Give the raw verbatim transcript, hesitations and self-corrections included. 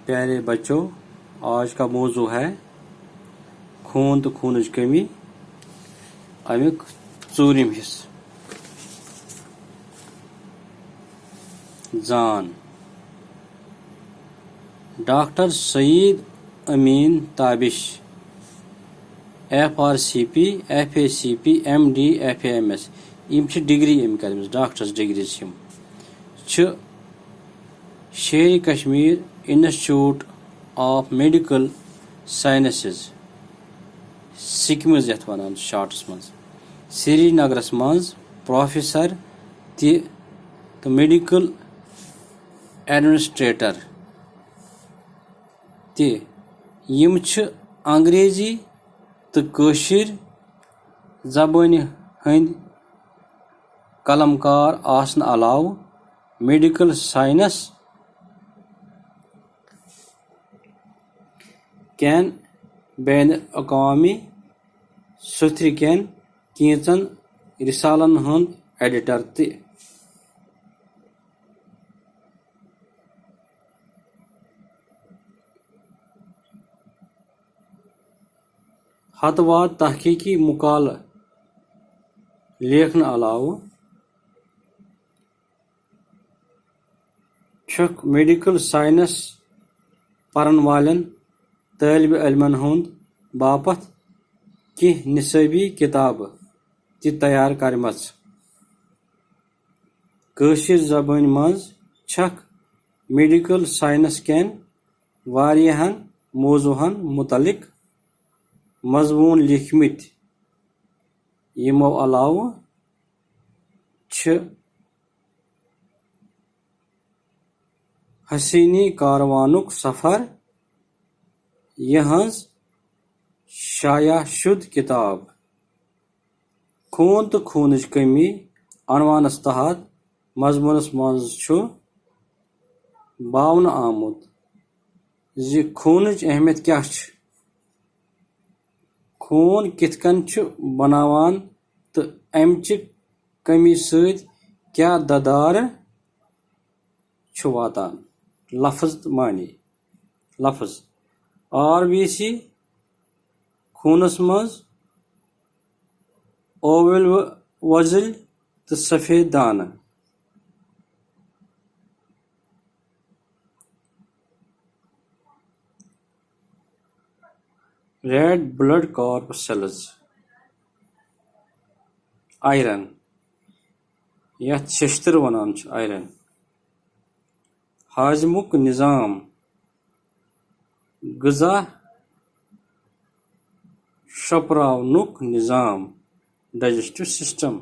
پیارے بچو، آج کا موضوع ہے خون تہٕ خوٗنٕچ کٔمی، اَمیُک ژوٗرِم حصہٕ۔ زان۔ Doctor Saeed Amin Tabish, F R C P, F A C P, M D, F A M S, یِم چھِ ڈگری أمۍ کٔرمٕژ، ڈاکٹرس ڈگریز یِم چھِ Sheri Kashmir institute of medical sciences, SKIMS یتھ ونان چھِ شارٹس منٛز، سرینگرس منٛز پروفیسر تہِ تہٕ میڈیکل ایڈمنسٹریٹر تہِ۔ یِم چھِ انگریزی تہٕ کٲشِر زبٲنہِ ہٕنٛدۍ قلم کار آسنہٕ علاوٕ میڈیکل سائنس کٮ۪ن بین الاقوامی سوٚتھرِ کٮ۪ن کینٛژن رسالن ہُنٛد ایڈیٹر تہِ۔ ہتہٕ واد تحقیقی مقالہٕ لیکھنہٕ علاوٕ چھُکھ میڈیکل سائنس پرن والٮ۪ن طٲلبِ علمن ہُنٛد باپتھ کینٛہہ نصٲبی کتابہٕ تہِ تیار کرِمژٕ۔ کٲشِر زبٲنۍ منٛز چھکھ میڈیکل سائنس کٮ۪ن واریاہن موضوعن متعلق مضموٗن لیکھمٕتۍ۔ یِمو علاوٕ چھِ حسینی کاروانُک سفر، یِہٕنٛز شایع شُد کتاب خوٗن تہٕ خوٗنٕچ کٔمی عنوانس تحت مضموٗنس منٛز چھُ باونہٕ آمُت زِ خوٗنٕچ اہمیت کیٛاہ چھِ، خوٗن کِتھ کٔنۍ چھُ بناوان تہٕ امہِ چہِ کٔمی سۭتۍ کیٛاہ ددارٕ چھُ واتان۔ لفظ تہٕ معنی۔ لفظ، آر بی سی، خوٗنس منٛز اوویل و-، وۄزٕلۍ تہٕ سفید دانہٕ، ریڈ بلڈ کارپسلز، آئرن، یتھ ششتٕر ونان چھِ، آئرن، ہاضمُک نظام، غذا شۄپراونُک نظام، ڈائجسٹو سسٹم،